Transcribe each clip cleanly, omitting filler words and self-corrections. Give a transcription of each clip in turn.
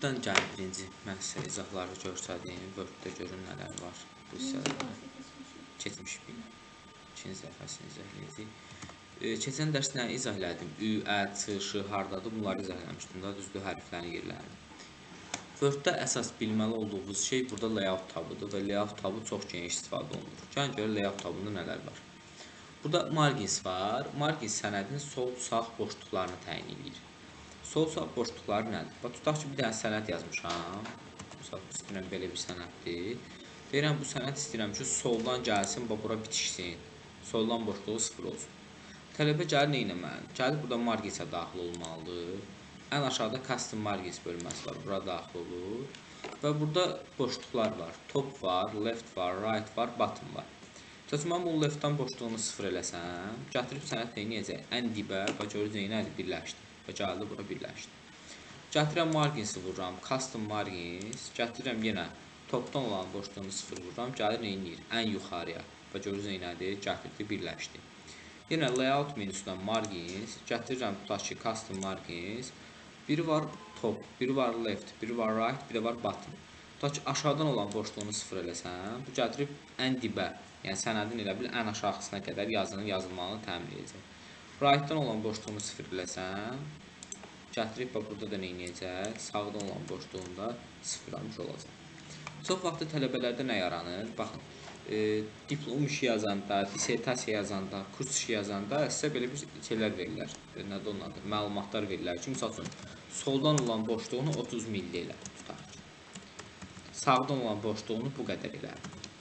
Buradan gəlin birinci mən sizə izahları göstərdim. Word-də görün nələr var bu hissələrdə. Keçmişik bir. İkinci dəfəsini izah edəcəyik. Keçən dərs nə izah elədim? Ü, Ə, Ç, Ş hardadır? Bunları izah eləmişdim da, düzdür, hərflərin yerlərini. Word-də əsas bilməli olduğunuz şey burada layout tabıdır və layout tabı çox geniş istifadə olunur. Gəlin görək layout tabında nələr var. Burada margins var. Margins sənədin sol-sağ boşluqlarını təyin edir. Sol-sağ boşluqları nədir? Bax, tutaq ki, bir dənə sənəd yazmışam. Misal, istəyirəm belə bir sənəddir. Deyirəm, bu sənəd istəyirəm ki, soldan gəlsin, bax, bura bitişsin. Soldan boşluğu 0 olsun. Tələbə gəlir nə etməlidir? Gəlir burada marginsə daxil olmalıdır. Ən aşağıda custom margins bölməsi var, bura daxil olur. Və burada boşluqlar var. Top var, left var, right var, bottom var. Məsələn, mən bu leftdən boşluğunu 0 eləsəm, gətirib sənəd nə edəcək? Ən dibə, bax görürüz nədir? Birləşdi. Və gəldi bura birləşdi. Gətirəm marginsi vururam, custom margins, gətirirəm yenə topdan olan boşluğunu 0 vururam, gəlir nə edir? Ən yuxarıya. Və görürüz nədir? Gətirdi, birləşdi. Yenə layout menusundan margins, gətirirəm tutaq ki, custom margins. Biri var top, biri var left, biri var right, biri var bottom. Tutaq ki, aşağıdan olan boşluğunu 0 eləsəm, bu gətirib ən dibə, yəni sənədin elə bil ən aşağısına qədər yazının yazılmağını təmin edəcək. Right-dan olan boşluğunu 0 eləsəm, gətirib bax burada da nə edəcək? Sağdan olan boşluğunu da sıfırlamış olacaq. Çox vaxtı tələbələrdə nə yaranır? Baxın, diplom işi yazanda, dissertasiya yazanda, kurs işi yazanda sizə belə bir şeylər verirlər. Nədir onun adı? Məlumatlar verirlər ki, misal üçün, soldan olan boşluğunu 30 milli elə, tutaq ki. Sağdan olan boşluğunu bu qədər elə.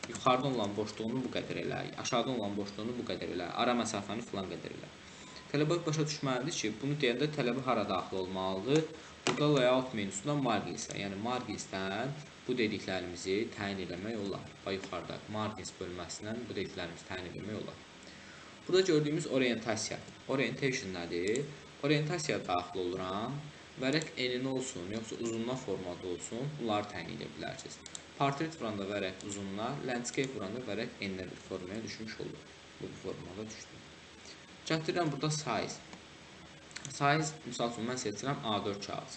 Yuxarıdan olan boşluğunu bu qədər elə. Aşağıdan olan boşluğunu bu qədər elə. Ara məsafəni filan qədər elə. Tələbə başa düşməlidir ki, bunu deyəndə tələbə hara daxil olmalıdır? Burada layout menusundan marginsə, yəni marginsdən bu dediklərimizi təyin eləmək olar. Bax, yuxarıda margins bölməsindən bu dediklərimizi təyin eləmək olar. Burada gördüyümüz orientasiya. Orientation nədir? Orientasiyaya daxil oluram. Vərəq enini olsun, yoxsa uzunluğa formada olsun, bunları təyin edə bilərsiniz. Portret vuranda vərəq uzunluğa, landscape vuranda vərəq eninə bir formaya düşmüş olur. Bu formada düşdü. Gətirirəm burada size. Size, misal üçün, mən seçirəm A4 kağız.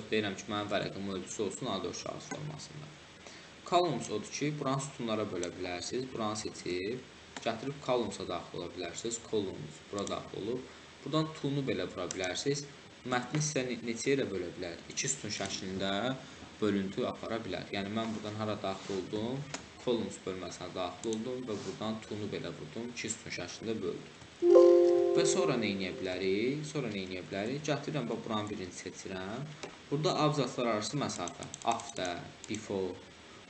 Deyirəm ki, mənim vərəqim ölçüsü olsun A4 kağız formasında. Columns odur ki, buranı sütunlara bölə bilərsiniz. Buranı seçib, gətirib columns-a daxil ola bilərsiniz. Columns bura daxil olub. Buradan to-nu belə vura bilərsiniz. Mətni sizə neçə yerə bölə bilər? 2 sütun şəklində bölüntü apara bilər. Yəni, mən buradan hara daxil oldum? Columns bölməsinə daxil oldum və buradan to-nu belə vurdum. 2 sütun şəklində böldüm. Və sonra nə edə bilərik? Sonra nə edə bilərik? Gətirirəm, bax, buranın birini seçirəm. Burada abzaslar arası məsafə, after, before.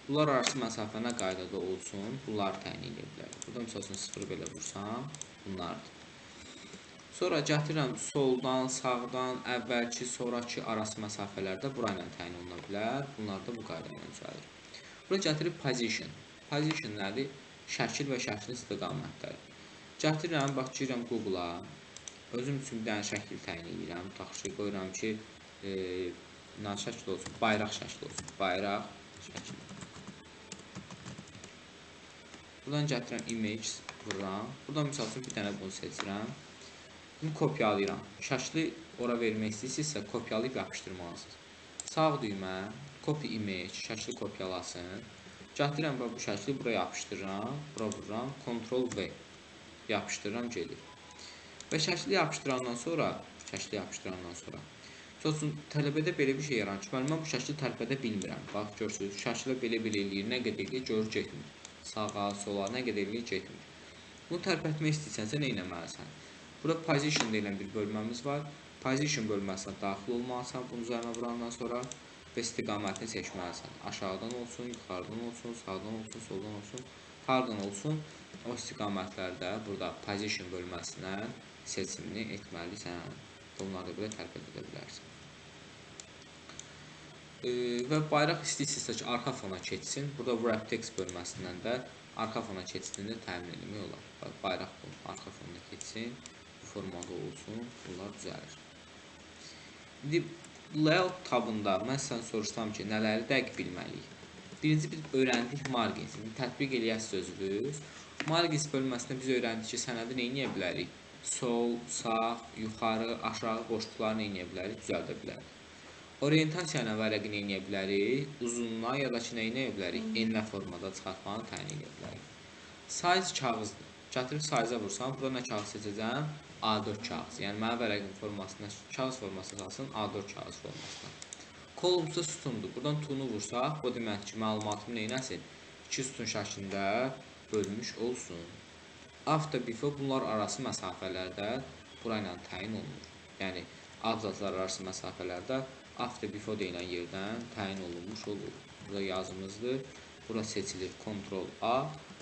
Bunlar arası məsafə nə qaydada olsun, bunları təyin edə bilərik. Burada, misal üçün, 0 belə vursam, bunlardır. Sonra gətirirəm soldan, sağdan, əvvəlki, sonrakı arası məsafələrdə bura ilə təyin oluna bilər. Bunlar da bu qayda ilə düzəlir. Bura gətirib position. Position nədir? Şəkil və şəklin istiqamətləri. Gətirirəm, bax, girirəm Google-a, özüm üçün bir dənə şəkil təyin edirəm, tutaq ki, qoyuram ki, nə şəkil olsun, bayraq şəkli olsun, bayraq şəkli. Buradan gətirirəm image, vururam, buradan misal üçün bir dənə bunu seçirəm, bunu kopyalayıram. Şəkli ora vermək istəyirsinizsə, kopyalayıb yapışdırmalısınız. Sağ düymə, copy image, şəkli kopyalasın, gətirirəm bu şəkli bura yapışdırıram, bura vururam, Ctrl V. Yapışdırıram, gedir. Və şəkli yapışdırandan sonra, misal üçün, tələbədə belə bir şey yaranır ki, mən bu şəkli tərpədə bilmirəm. Bax, görürsünüz, şəklə belə-belə eləyir, nə qədər eləyir, görür, getmir. Sağa, sola, nə qədər eləyir, getmir. Bunu tərpətmək istəyirsənsə, nə etməlisən? Burada position deyilən bir bölməmiz var. Position bölməsinə daxil olmalısan, bunun üzərinə vurandan sonra və istiqamətini seçməlisən. Aşağıdan olsun, yuxarıdan olsun, sağdan olsun, soldan olsun. Hardan olsun, o istiqamətlərdə burada position bölməsindən seçimini etməlisən. Bunları da belə tərpət edə bilərsən. Və bayraq istəyirsinizsə ki, arxa fona keçsin. Burada wrap text bölməsindən də arxa fona keçdiyini təmin etmək olar. Bax, bayraq bu arxa fona keçsin, bu formada olsun, bunlar düzəlir. İndi layout tabında mən sizdən soruşsam ki, nələri dəqiq bilməliyik? Birinci biz öyrəndik margins. İndi tətbiq eləyəsiniz özünüz. Margins bölməsində biz öyrəndik ki, sənədi nə edə bilərik? Sol, sağ, yuxarı, aşağı boşluqları nə edə bilərik? Düzəldə bilərik. Orientasiya ilə vərəqi nə eləyə bilərik? Uzunluğa ya da ki, nə eləyə bilərik? Enlə formada çıxartmanı təyin edə bilərik. Size kağızdır. Gətirib size-a vursam, burada nə kağız seçəcəm? A4 kağız. Yəni, mənə vərəqin formasına, kağız formasına salsın, A4 kağız formasına. Columns-da sütundur. Buradan to-nu vursaq, bu demək ki, məlumatım nə eləsin? 2 sütun şəklində bölmüş olsun. After, before bunlar arası məsafələrdə bura ilə təyin olunur. Yəni, abzatlar arası məsafələrdə after, before deyilən yerdən təyin olunmuş olur. Burada yazımızdır. Bura seçilir Ctrl A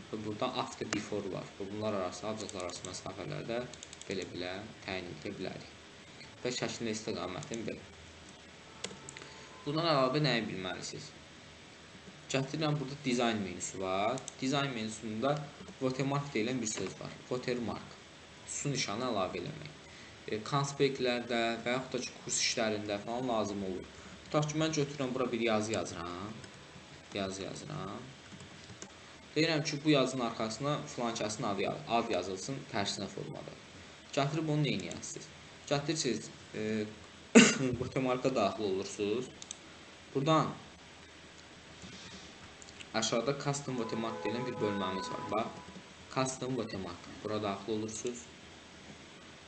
və burada after, before var. Və bunlar arası, abzatlar arası məsafələrdə belə-belə təyin edə bilərik. Və şəklin istiqamətini belə. Bundan əlavə nəyi bilməlisiniz? Gətirirəm, burada dizayn menüsü var. Dizayn menüsündə watermark deyilən bir söz var. Watermark. Su nişanı əlavə eləmək. Konspektlərdə və yaxud da ki, kurs işlərində falan lazım olur. Tutaq ki, mən götürürəm, bura bir yazı yazıram. Yazı yazıram. Deyirəm ki, bu yazının arxasına filankəsin ad yazılsın tərsinə formada. Gətirib onu neynəyəsiniz? Gətirirsiniz, watermarka daxil olursunuz. Buradan aşağıda Custom Watermark deyilən bir bölməmiz var. Bax, Custom Watermark. Bura daxil olursunuz.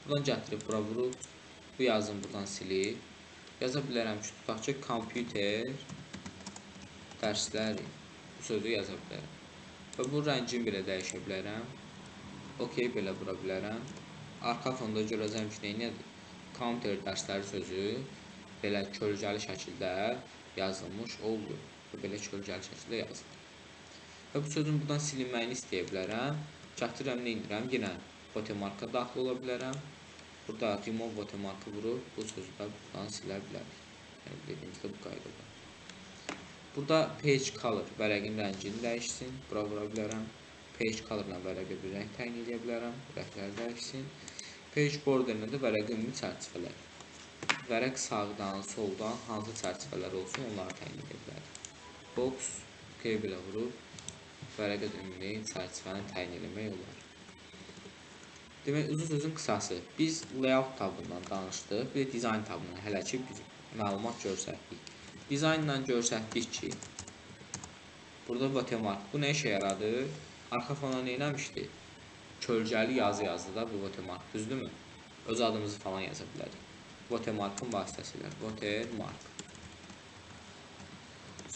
Buradan gətirib bura vurub, bu yazını buradan silib. Yaza bilərəm ki, tutaq ki, kompüter dərsləri bu sözü yaza bilərəm. Və bu rəngini belə dəyişə bilərəm. OK, belə vura bilərəm. Arxa fonda görəcəm ki, neynədir? Kompüter dərsləri sözü belə kölgəli şəkildə yazılmış oldu. Və belə kölgəli şəkildə yazılır. Və bu sözün buradan silinməyini istəyə bilərəm. Gətirirəm, neynirəm? Yenə watermarka daxil ola bilərəm. Burada remove watermarkı vurub bu sözü də buradan silə bilərik. Yəni, dediyimizdə bu qaydada. Burada page color vərəqin rəngini dəyişsin. Bura vura bilərəm. Page color ilə vərəqə bir rəng təyin edə bilərəm. Rənglər dəyişsin. Page border ilə də vərəqin ümumi çərçivələr. Vərəq sağdan, soldan hansı çərçivələr olsun, onları təyin edə bilərik. Box, OK belə vurub vərəqə ümumi çərçivəni təyin eləmək olar. Demək, uzun sözün qısası, biz layout tabından danışdıq, bir də dizayn tabından hələ ki biz məlumat göstərdik. Dizaynla göstərdik ki, burada watermark, bu nə işə yaradı? Arxa fona nə eləmişdi? Kölgəli yazı yazdı da bu watermark, düzdürmü? Öz adımızı falan yaza bilərik. Watermarkın vasitəsilə, watermark.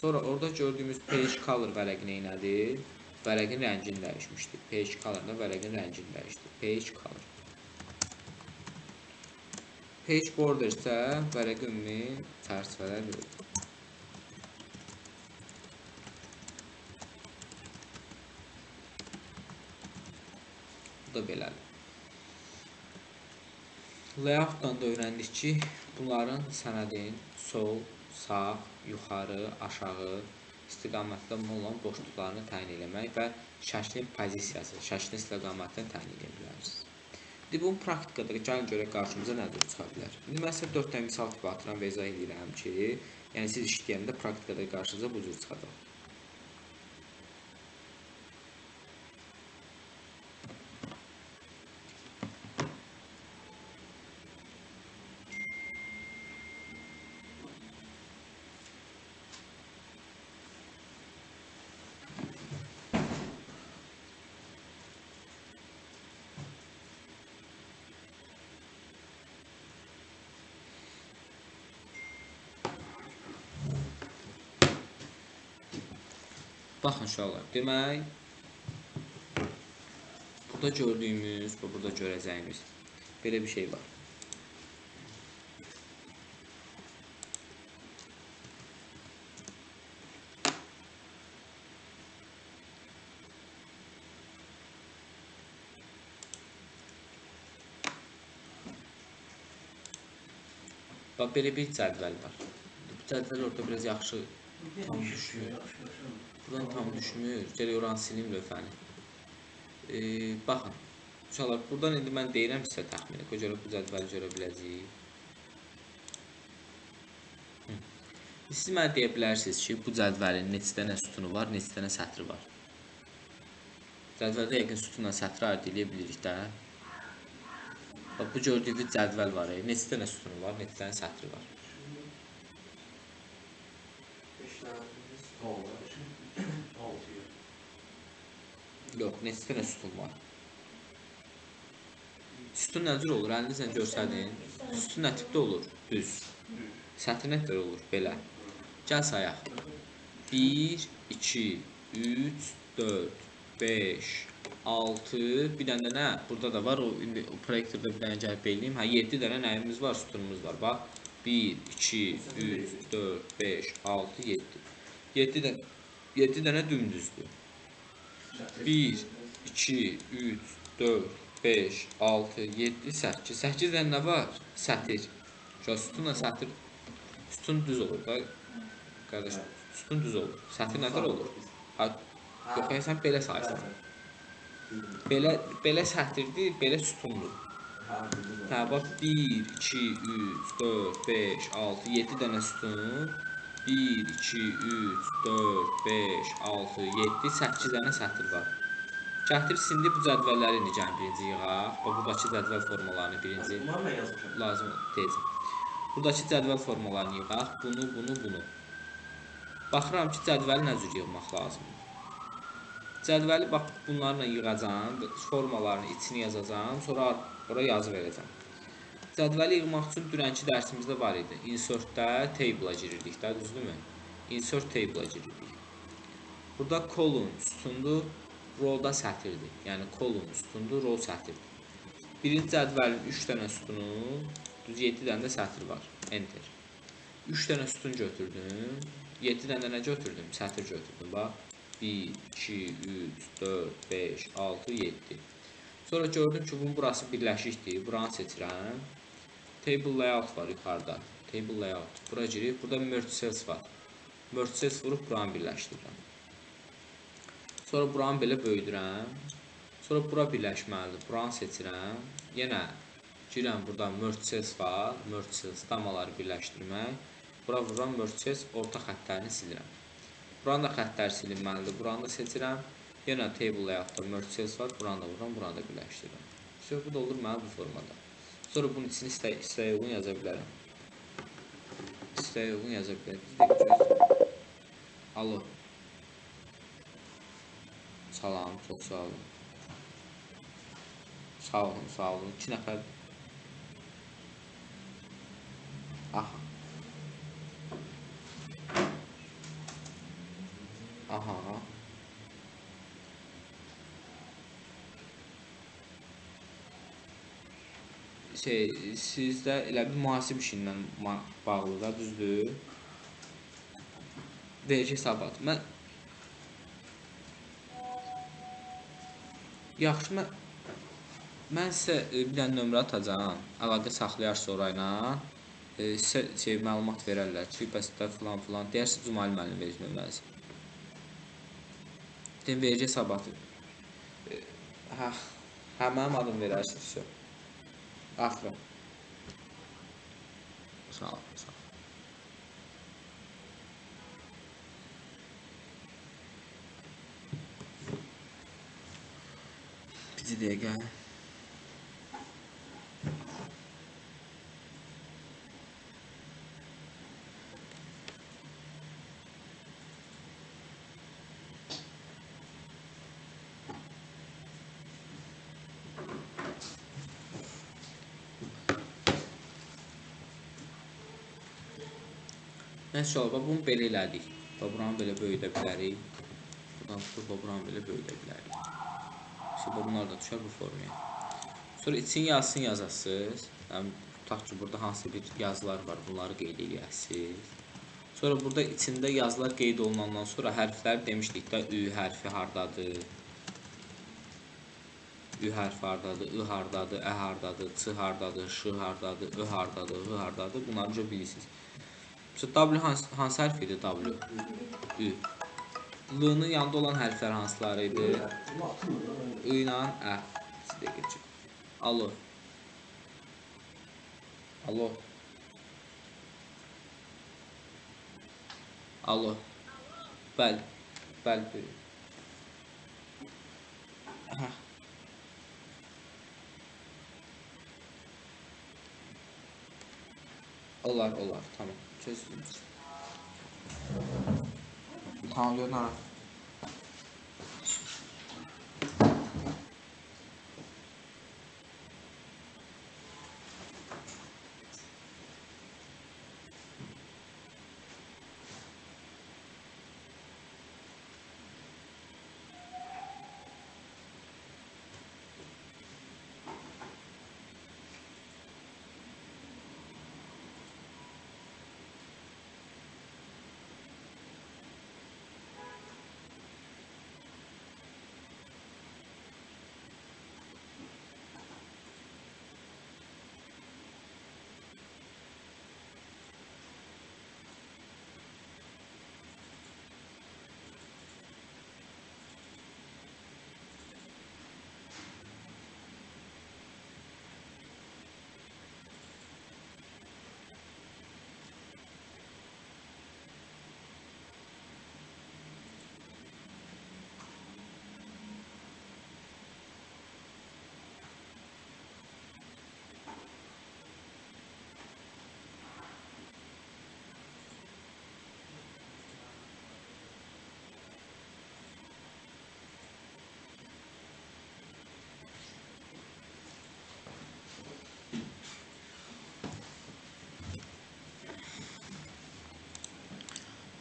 Sonra orada gördüyümüz page color vərəqi nə elədi? Vərəqin rəngini dəyişmişdi. Page color-da vərəqin rəngini dəyişdi. Page color. Page border isə vərəqi ümumi çərçivələr verir. Bu da belədir. Layout-dan da öyrəndik ki, bunların sənədin sol, sağ, yuxarı, aşağı istiqamətdə olan boşluqlarını təyin eləmək və şəklin pozisiyası, şəklin istiqamətini təyin edə bilərsiniz. İndi bunun praktikada gəlin görək qarşımıza nə cür çıxa bilər. İndi mən sizə 4 dənə misal tipi atıram və izah edirəm ki, yəni siz işləyəndə praktikada qarşınıza bu cür çıxacaq. Baxın uşaqlar, demək, burada gördüyümüz və burada görəcəyimiz belə bir şey var. Bax, belə bir cədvəl var. Bu cədvəl orada biraz yaxşı tam düşmür. Buradan tam düşmür. Gələk oranı silim lövhəni. Baxın, uşaqlar, buradan indi mən deyirəm sizə təxmini. Qoy görək bu cədvəli görə biləcəyik. Siz mənə deyə bilərsiniz ki, bu cədvəlin neçə dənə sütunu var, neçə dənə sətri var. Cədvəldə yəqin sütunla sətri ayırt eləyə bilirik də. Bax, bu gördüyünüz cədvəl var. Neçə dənə sütunu var, neçə dənə sətri var. Yox, neçə dənə sütun var? Sütun nə cür olur? Əlinizlə görsədin. Sütun nə tipdə olur? Düz. Sətir nə tipdə olur? Belə. Gəl sayaq. 1, 2, 3, 4, 5, 6, bir dənə də nə? Burada da var, o, indi, o proyektorda bir dənə gəlib eləyim. Hə, 7 dənə nəyimiz var? Sütunumuz var. Bax, 1, 2, 3, 4, 5, 6, 7. 7 dənə dümdüzdür. 1, 2, 3, 4, 5, 6, 7, 8. 8 dənə nə var? Sətir. Sütunla sətir, sütun düz olur da, qardaş, sütun düz olur. Sətir nədir olur? Ha, yox, sən belə saysan. Belə sətirdir, belə sütundur. Hə, bax, 1, 2, 3, 4, 5, 6, 7 dənə sütun. 1, 2, 3, 4, 5, 6, 7, 8 dənə sətir var. Gətir, indi bu cədvəlləri indi gəlin birinci yığaq. Bax, buradakı cədvəl formalarını birinci lazım deyəcəm. Buradakı cədvəl formalarını yığaq. Bunu, bunu, bunu. Baxıram ki, cədvəli nə cür yığmaq lazımdır. Cədvəli bax, bunlarla yığacam, formalarını içini yazacam, sonra ora yazı verəcəm. Cədvəli yığmaq üçün dünənki dərsimizdə var idi. Insertdə table-a girirdik də, düzdürmü? Insert table-a girirdik. Burada column sütundur, row-da sətirdir. Yəni column sütundur, row sətirdir. Birinci cədvəlin 3 dənə sütunu, düz 7 dənə də sətir var. Enter. 3 dənə sütun götürdüm, 7 dənə nə götürdüm? Sətir götürdüm. Bax, 1, 2, 3, 4, 5, 6, 7. Sonra gördüm ki, bunun burası birləşikdir. Buranı seçirəm. Table layout var yuxarıda. Table layout. Bura girib. Burada merge cells var. Merge cells vurub buranı birləşdirirəm. Sonra buranı belə böyüdürəm. Sonra bura birləşməlidir. Buranı seçirəm. Yenə girəm, burada merge cells var. Merge cells damaları birləşdirmək. Bura vururam merge cells, orta xəttlərini silirəm. Buranın da xəttləri silinməlidir. Buranı da seçirəm. Yenə table layoutda merge cells var. Buranı da vururam, buranı da birləşdirirəm. Sonra bu da olur mənə bu formada. Sonra bunun içini istəyə uyğun yaza bilərəm. İstəyə uyğun yaza bilərəm. Alo. Salam, çox sağ olun. Sağ olun, sağ olun. 2 nəfər. Aha. Aha. Şey, sizdə elə bir mühasib işi ilə bağlı da, düzdür? Vergi hesabatı. Mən yaxşı, mən sizə bir dənə nömrə atacağam. Əlaqə saxlayarsınız orayla. Sizə şey, məlumat verərlər ki, bəs də filan filan. Deyərsiniz, Cumali müəllim verir nömrənizi. Deyim, vergi hesabatı. Hə, hə, mənim adım verərsiniz. Aferin. Sağ ol, sağ ol. Bir dəqiqə. Nəsə ola, bunu belə elədik. Bax, buranı belə böyüdə bilərik. Buradan tutub, bax, buranı belə böyüdə bilərik. Şimdi bunlar da düşər bu formaya. Sonra için yazsın yazasınız. Yəni, tutaq ki, burada hansı bir yazılar var, bunları qeyd eləyəsiniz. Sonra burada içində yazılar qeyd olunandan sonra hərflər demişdik də, Ü hərfi hardadır, Ü hərfi hardadır, I hardadır, Ə hardadır, Ç hardadır, Ş hardadır, Ö hardadır, H hardadır, bunları görə bilirsiniz. Mesela W hansı hərf idi? W. Ü. L-nın yanında olan hərflər hansıları idi? I ilə Ə. Alo. Alo. Alo. Bəli. Bəli, buyurun. Aha. Olar, olar. Tamam. Çözülmüş. Tamam, yox, narahat.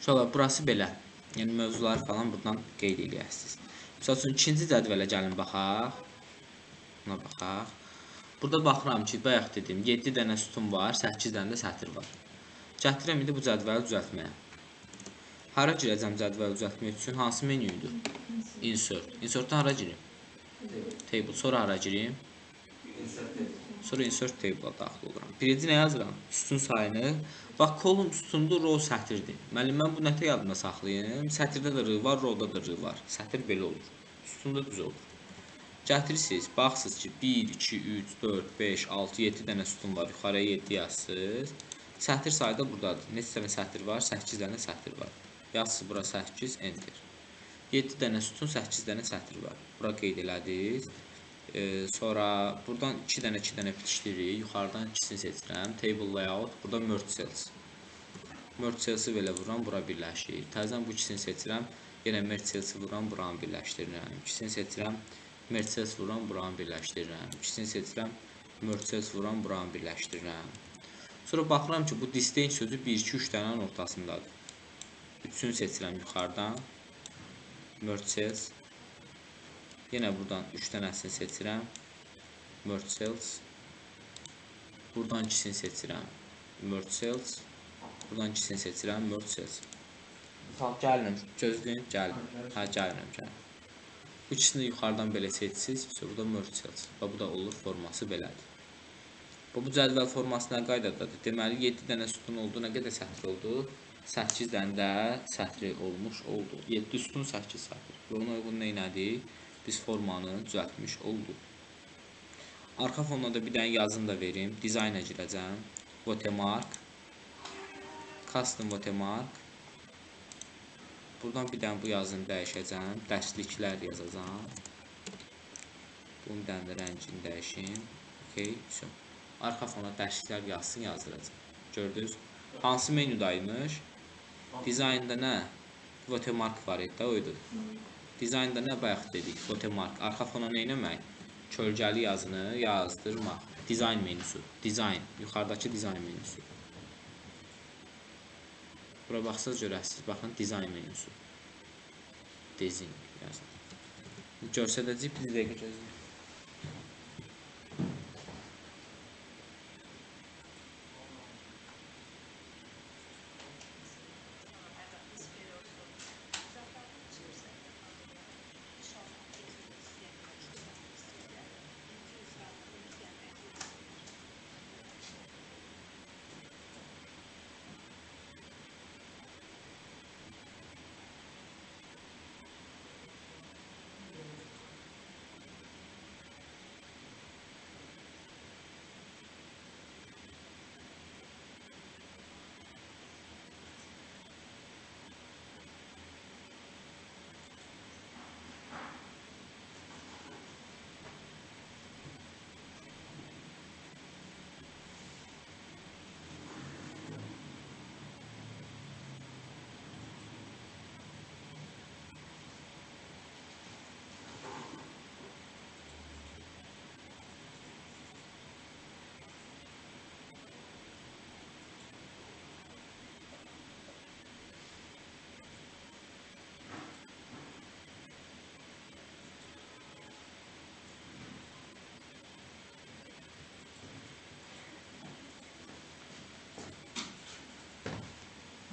Uşaqlar, burası belə. Yəni, mövzuları falan buradan qeyd eləyəsiniz. Misal üçün, ikinci cədvələ gəlin baxaq. Buna baxaq. Burada baxıram ki, bayaq dedim, 7 dənə sütun var, 8 dənə də sətir var. Gətirəm indi bu cədvəli düzəltməyə. Hara girəcəm cədvəli düzəltmək üçün? Hansı menüyüdür? Insert. Insertdən hara girim? Table. Sonra hara girim? Sonra insert table-a daxil oluram. Birinci nə yazıram? Sütun sayını. Bax, column sütundur, row sətirdir. Müəllim, mən bu nətə yadımda saxlayım. Sətirdə də R var, rowda da R var. Sətir belə olur. Sütunda düz olur. Gətirirsiniz, baxsınız ki, 1, 2, 3, 4, 5, 6, 7 dənə sütun var. Yuxarıya 7 yazsınız. Sətir sayı da buradadır. Neçə dənə sətir var? 8 dənə sətir var. Yazsınız bura 8, enter. 7 dənə sütun, 8 dənə sətir var. Bura qeyd elədiniz. Sonra buradan 2 dənə 2 dənə bitişdiririk. Yuxarıdan ikisini seçirəm. Table layout. Burada merge cells. Merge cells-i belə vururam, bura birləşir. Təzədən bu ikisini seçirəm. Yenə merge cells-i vururam, buranı birləşdirirəm. İkisini seçirəm. Merge cells vururam, buranı birləşdirirəm. İkisini seçirəm. Merge cells vururam, buranı birləşdirirəm. Sonra baxıram ki, bu distinct sözü 1, 2, 3 dənənin ortasındadır. Üçünü seçirəm yuxarıdan. Merge cells. Yenə buradan 3 dənəsini seçirəm. Merge cells. Buradan ikisini seçirəm. Merge cells. Buradan ikisini seçirəm. Merge cells. Gəlirəm. Gözləyin. Gəlirəm. Hə, gəlirəm. Gəlirəm. Bu ikisini yuxarıdan belə seçsiniz. Burada merge cells. Və bu da olur. Forması belədir. Bu cədvəl forması nə qaydadadır? Deməli, 7 dənə sütun oldu. Nə qədər sətir oldu? 8 dənə də sətri olmuş oldu. 7 sütun, 8 sətir. Və ona uyğun nə elədik? Biz formanı düzəltmiş olduq. Arxa fonuna da bir dənə yazını da verim. Dizayna girəcəm. Watermark. Custom watermark. Buradan bir dənə bu yazını dəyişəcəm. Dərsliklər yazacağam. Bunun bir dənə də rəngini dəyişim. Okay, so. Arxa fona dərsliklər yazsın, yazdıracağam. Gördünüz? Hansı menüdaymış? Dizaynda nə? Watermark var idi, oydu. Dizaynda nə bayaq dedik? Watermark. Arxa fona nə eləmək? Kölgəli yazını yazdırmaq. Dizayn menüsü. Dizayn. Yuxarıdakı dizayn menüsü. Bura baxsaz görəsiniz. Baxın, dizayn menüsü. Design yazın. Görsədəcək bir dəqiqə gözləyin.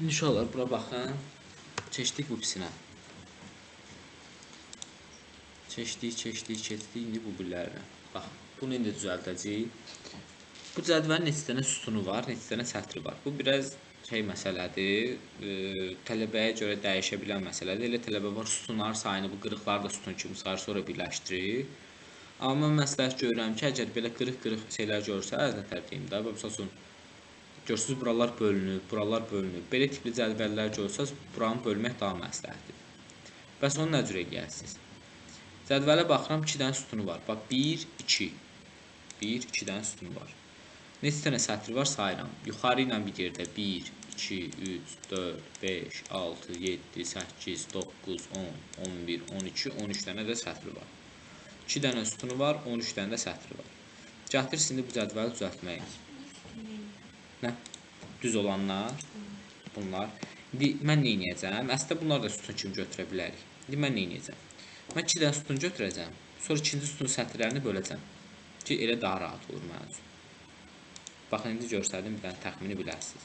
İnşallah bura baxın. Keçdik bu pisinə. Keçdik, indi bu birilərinə. Bax, bunu indi düzəldəcəyik. Bu cədvəlin neçə dənə sütunu var, neçə dənə sətri var. Bu biraz şey məsələdir, tələbəyə görə dəyişə bilən məsələdir. Elə tələbə var, sütunlar sayını, bu qırıqları da sütun kimi sayır, sonra birləşdirir. Amma mən məsləhət görürəm ki, əgər belə qırıq-qırıq şeylər görsəniz, nə tərəf deyim də, məsəl üçün, görürsünüz, buralar bölünüb, buralar bölünüb. Belə tipli cədvəllər görsəniz, buranı bölmək daha məsləhətdir. Bəs onu nə cür eləyəsiniz? Cədvələ baxıram, 2 dənə sütunu var. Bax, 1, 2. 1, 2 dənə sütunu var. Neçə dənə sətri var sayıram. Yuxarı ilə bir yerdə 1, 2, 3, 4, 5, 6, 7, 8, 9, 10, 11, 12, 13 dənə də sətri var. 2 dənə sütunu var, 13 dənə də sətri var. Gətir indi bu cədvəli düzəltməyi. Nə? Düz olanlar, bunlar. İndi mən nə edəcəm? Əslində bunlar da sütun kimi götürə bilərik. İndi mən nə edəcəm? Mən 2 dənə sütun götürəcəm. Sonra ikinci sütun sətirlərini böləcəm. Ki, elə daha rahat olur mənim üçün. Baxın, indi göstərdim, bir dənə təxmini bilərsiniz.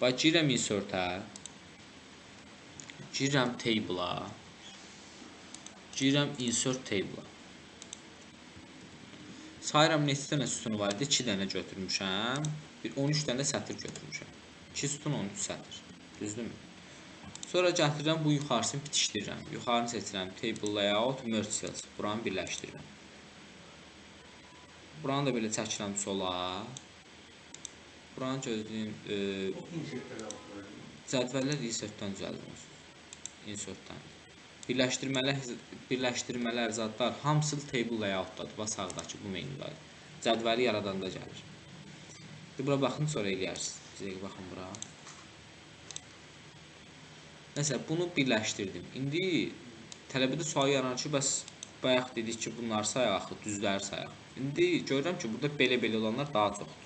Bax, girirəm insert-ə, girirəm table-a, girirəm insert table-a. Sayıram neçə dənə sütunu var idi? 2 dənə götürmüşəm. Bir 13 dənə sətir götürmüşəm. 2 sütun, 13 sətir. Düzdürmü? Sonra gətirirəm, bu yuxarısını bitişdirirəm. Yuxarını seçirəm. Table layout, merge cells. Buranı birləşdirirəm. Buranı da belə çəkirəm sola. Buranı gözləyim. Cədvəllər insert-dən düzəldir. Insert-dən. Birləşdirmələr, zadlar hamısı table layout-dadır. Bax, sağdakı bu menudadır. Cədvəli yaradanda gəlir. Bura baxın, sonra eləyərsiniz. Bir dəqiqə baxın bura. Nəsə, bunu birləşdirdim. İndi tələbədə sual yaranır ki, bəs bayaq dedik ki, bunları sayaq, axı, düzləri sayaq. İndi görürəm ki, burada belə-belə olanlar daha çoxdur.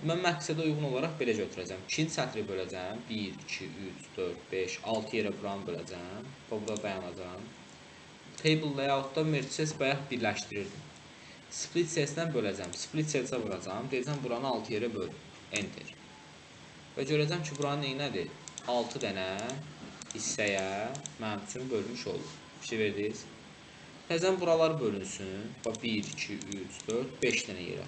Mən məqsədə uyğun olaraq belə götürəcəm. İkinci sətri böləcəm. 1, 2, 3, 4, 5, 6 yerə buranı böləcəm. Və burada dayanacam. Table layout-da merge cells bayaq birləşdirirdim. Split cells'dən böləcəm. Split cells'ə vuracam. Deyəcəm, buranı 6 yerə böl. Enter. Və görəcəm ki, buranın neynədir? 6 dənə hissəyə mənim üçün bölmüş olur. Fikir verdiniz? Təzən buralar bölünsün. Bax, 1, 2, 3, 4, 5 dənə yerə.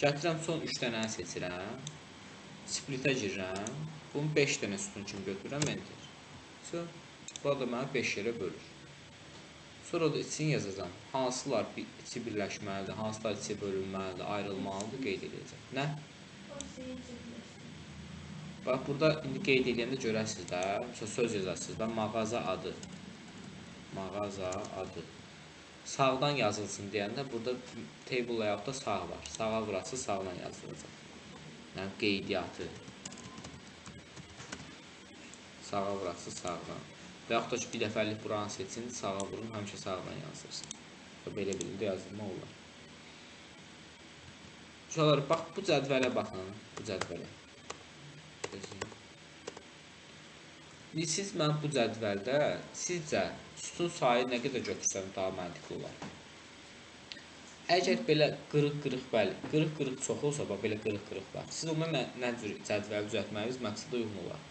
Gətirəm, son 3 dənəni seçirəm. Splitə girirəm. Bunu 5 dənə sütun kimi götürürəm. Enter. Sonra burada mənə 5 yerə bölür. Sonra da içini yazacağam. Hansılar içi birləşməlidir, hansılar içi bölünməlidir, ayrılmalıdır, qeyd edəcəm. Nə? Bax, burada indi qeyd edəndə görəsiniz də, söz yazasınız da, mağaza adı. Mağaza adı. Sağdan yazılsın deyəndə burada table layout-da sağ var. Sağa vurası sağdan yazılacaq. Yəni, qeydiyyatı. Sağa vurası sağdan. Və yaxud da ki, bir dəfəlik buranı seçin, sağa vurun, həmişə sağdan yazdırsın. Belə bilin də yazdırmaq olar. Uşaqlar, bax, bu cədvələ baxın. Bu cədvələ. İndi siz mən bu cədvəldə sizcə sütun sayı nə qədər götürsəm daha məntiqli olar? Əgər belə qırıq-qırıq, bəli, qırıq-qırıq çox olsa, bax, belə qırıq-qırıq var. Siz onda nə cür cədvəli düzəltməyiniz məqsədə uyğun olar.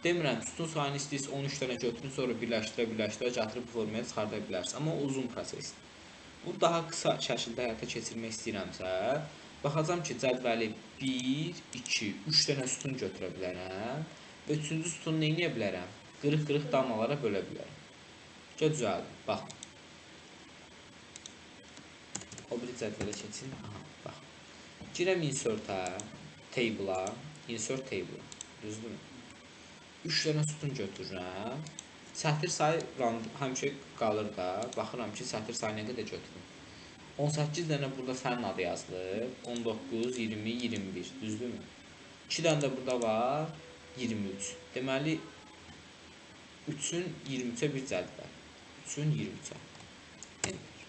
Demirəm, sütun sayını istəyirsiniz 13 dənə götürün, sonra birləşdirə-birləşdirə gətirib bu formaya çıxarda bilərsiniz. Amma o uzun prosesdir. Bu daha qısa şəkildə həyata keçirmək istəyirəmsə, baxacam ki, cədvəli 1, 2, 3 dənə sütun götürə bilərəm və üçüncü sütunu nə edə bilərəm? Qırıq-qırıq damlalara bölə bilərəm. Gəl düzəldim, bax. O biri cədvələ keçin. Aha, bax. Girəm insert-ə, table-a, insert table-a. Düzdürmü? 3 dənə sütun götürürəm. Sətir sayı həmişə qalır da. Baxıram ki, sətir sayı nə qədər götürüm. 18 dənə burada fənn adı yazılıb. 19, 20, 21. Düzdürmü? 2 dənə də burada var. 23. Deməli, 3-ün 23-ə bir cədvəl. 3-ün 23-ə. Enter.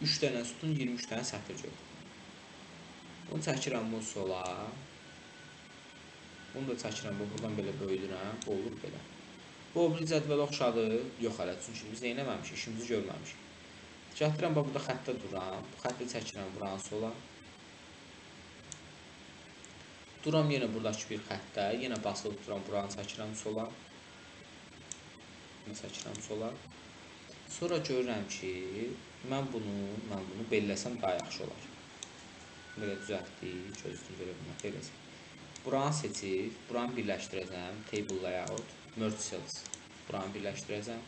3 dənə sütun, 23 dənə sətir götürürəm. Bunu çəkirəm bu sola. Bunu da çəkirəm, buradan belə böyüdürəm. Bu olur belə. Bu o biri cədvələ oxşadı. Yox hələ, çünki biz nə eləməmişik, işimizi görməmişik. Gətirəm, bax, burada xəttə duram. Bu xətti çəkirəm buranı sola. Duram yenə buradakı bir xəttə, yenə basılı tuturam, buranı çəkirəm sola. Bunu çəkirəm sola. Sonra görürəm ki, mən bunu belləsəm daha yaxşı olar. Belə düzəltdik, gözünü görə bilmək eləsəm. Buranı seçib, buranı birləşdirəcəm. Table layout, merge cells. Buranı birləşdirəcəm.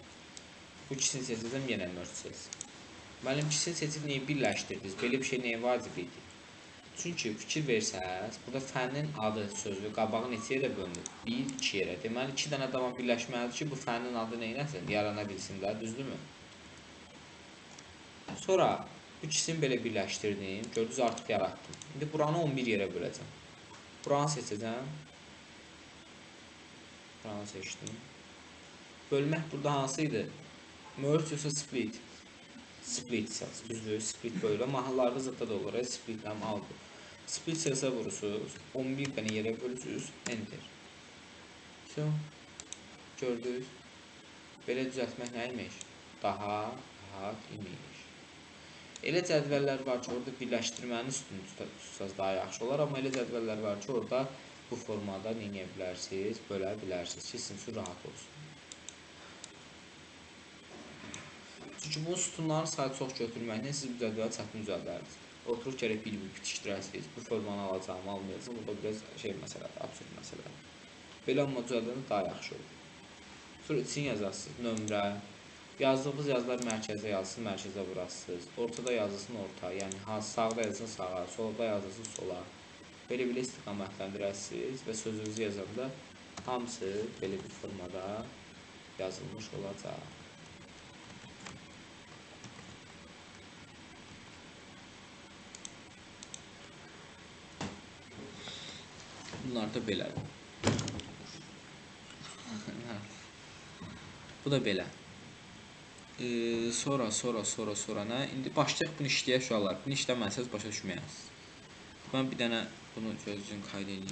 Bu ikisini seçəcəm, yenə merge cells. Müəllim, ikisini seçib niyə birləşdirdiniz? Belə bir şey nəyə vacib idi? Çünki fikir versəz, burada fənnin adı sözü qabağı neçə yerə bölünür? 1, 2 yerə. Deməli, 2 dənə davam birləşməlidir ki, bu fənnin adı neynəsin? Yarana bilsin də, düzdürmü? Sonra bu ikisini belə birləşdirdim. Gördünüz, artıq yaratdım. İndi buranı 11 yerə böləcəm. Buranı seçəcəm. Buranı seçdim. Bölmək burada hansı idi? Merge yoxsa split? Split cells, düzdür, split bölür. Mahallarda zətdə də olur, splitlə aldı. Split cells'ə vurursunuz, 11 dənə yerə bölürsünüz, enter. So, gördünüz, belə düzəltmək nə imiş? Daha rahat imiş. Elə cədvəllər var ki, orada birləşdirmənin üstünü tutsaz daha yaxşı olar, amma elə cədvəllər var ki, orada bu formada nə edə bilərsiniz, bölə bilərsiniz ki, sizin üçün rahat olsun. Çünki bu sütunların sayı çox götürməklə siz bu cədvəli çətin düzəldərsiniz. Oturub gərək bir-bir bitişdirərsiniz. Bu formanı alacağım, almayacağım. Bu da biraz şey məsələdir, absurd məsələdir. Belə amma düzəldəndə daha yaxşı olur. Sonra için yazarsınız, nömrə. Yazdığınız yazılar mərkəzə yazılsın, mərkəzə vurasınız. Ortada yazılsın, orta. Yəni, sağda yazılsın, sağa, solda yazılsın, sola. Belə-belə istiqamətləndirəsiniz və sözünüzü yazanda hamısı belə bir formada yazılmış olacaq. Bunlar da belədir. Bu da belə. Sonra nə? İndi başlayaq bunu işləyək uşaqlar. Bunu işləməsəniz başa düşməyəsiniz. Mən bir dənə bunu gözün qayd edeyim.